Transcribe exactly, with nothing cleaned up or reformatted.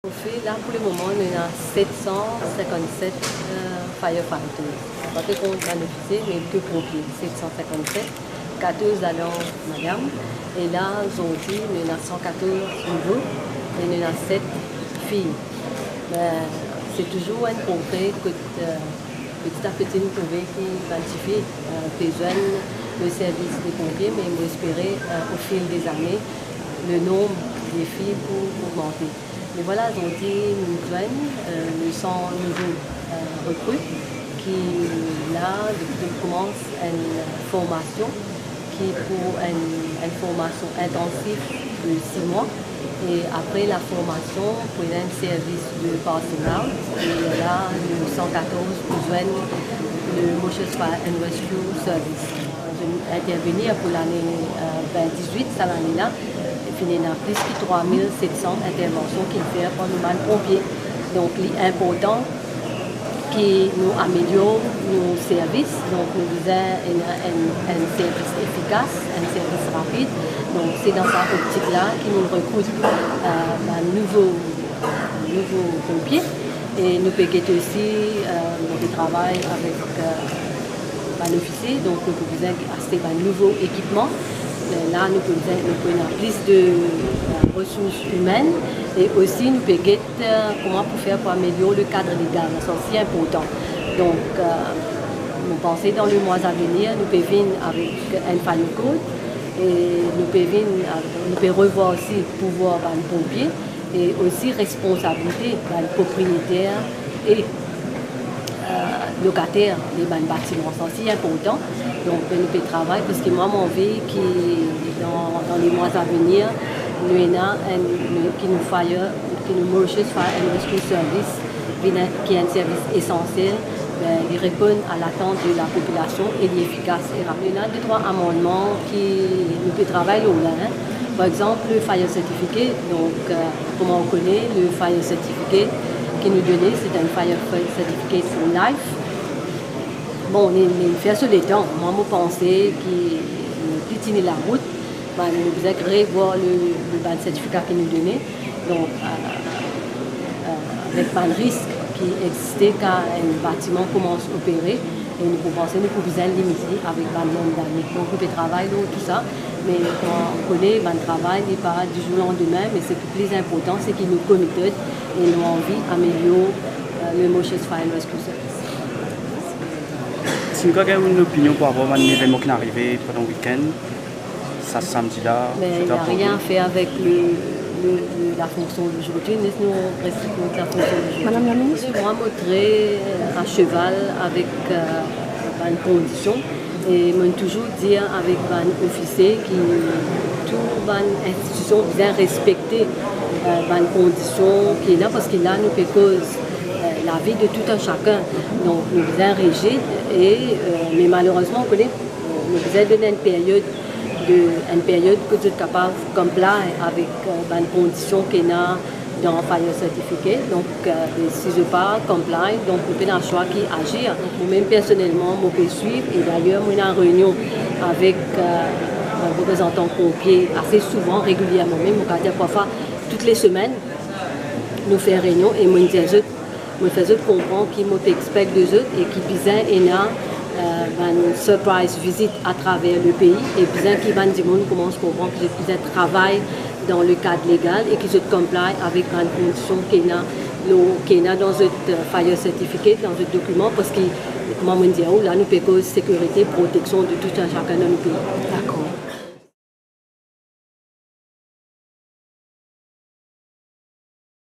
Trofe la, pou lemoman, nou ena set san sinkannset, euh, firefighters. Pa pe kont bann ofisie, me ke ponpie, set san sinkannset, katorz ladan madam. E la, zordi, nou ena san katorz nouvo, e nou ena set fiy. Be, se touzour enn progre kot, euh, peti a peti nou trouve ki bann tifi, euh, pe zwenn le servis de ponpie, me mo espere, euh, au fil des années, le nombre de filles pou ogmante. Me vwala, zordi nou zwenn, euh, nou san nouvo, euh, rekri ki la, depi nou koumans enn formasion ki pou enn, enn formasion intensif de sis mwa. E apre laformasion, pou ena enn servis de passing out. E la, nou san katorz pou zwenn le Mosha's Fire and Rescue Service. Zot inn intervenir pou lane, euh, vin dizwit, sa lane la, finn ena plis ki trwa mil set san intervansion ki fer par nou bann ponpie. Donk, li inportan ki nou amelior nou servis. Donk, nou bizin ena enn, enn servis efikas, enn servis rapid. Donk, se dan sa optik la ki nou rekrit, euh, bann nouvo, nouvo ponpie. E nou pe get osi, euh, nou pe travay avek, euh, bann ofisie, donk nou pou bizin aste bann nouvo ekipman. Euh, la, nou pou bizin, nou pou ena plis de, euh, resours imenn, e osi nou pe get, euh, kouma pou fer pou amelior le kad legal, sa osi inportan. Donk, euh, nou panse dan le mwa a venir, nou pe vinn avek enn fire code, e nou pe vinn, nou pe revwar osi pouvwar bann ponpie, e osi responsabilite bann propriyeter e, euh, lokater de bann batiman. Sa osi inportan. Donk, nou pe travay, parski mwa, mo anvi ki dan, dan le mwa a venir, nou ena enn, ki nou fire, ki nou Mosha's Fire and Rescue Service, vinn enn, ki enn servis esansiel, be, li reponn a latant de lapopilasion e li efikas e rapid. Ena de trwa amannman ki nou pe travay lor la, hein. Par exanp, le fire certificate, donk, euh, kouma ou kone, le fire certificate ki nou done, se enn fire certificate for life. Bon, li, li fer so letan. Mwa, mo panse ki li pli tini larout, bann, nou bizin revwar le, le bann sertifika ki nou done. Donk, euh, euh, avek bann risk ki existe kan enn batiman koumans opere, e nou pou panse nou pou bizin limit li avek bann norm dane. Donk, nou pe travay lor tou sa, me kouma ou kone, bann travay, li pa di zour landime, me seki pli inportan, se ki nou committed e nou anvi amelior, euh, le Mosha's Fire and Rescue Service. Si nou gagn enn opinion par rapor bann evenman ki arive pandan weekend, sa samdi la, Be, il n'a rien à faire avec le, le, le, la fonction d'aujourd'hui, ni nou res kot la fonction d'aujourd'hui. Madame la ministre. Mwa, mo tre, euh, a cheval avek, euh, bann kondision. E mo touzour dir avek bann ofisie ki tou bann institision bizin respekte, euh, bann kondision ki la, parski la, nou pe koz, euh, lavi de tout un chacun. Donk, nou bizin rizid e, euh, me malerezman, ou kone, nou bizin donn enn period de, enn period ki zot kapav comply avek, euh, bann kondision ki ena dan fire certificate. Donk, euh, si zot pa comply, donk nou pena swa ki azir. Donk, mo mem personelman, mo pe swiv, e dayer, mo ena reynion avek, euh, bann reprezantan ponpie ase souvan, regilierman mem, mo kapav dir parfwa tou le semenn, nou fer reynion e mo dir zot, mo fer zot konpran ki mo pe expect de zot e ki bizin ena, euh, bann surprise visit atraver lepei, e bizin ki bann dimoun koumans konpran ki zot bizin travay dan le kad legal e ki zot comply avek bann kondision ki ena lor, ki ena dan zot, euh, fire certificate, dan zot dokiman, parski, kouma mo dir ou, la, nou pe koz sekirite, proteksion de tout un chacun dan nou pei. Dakor.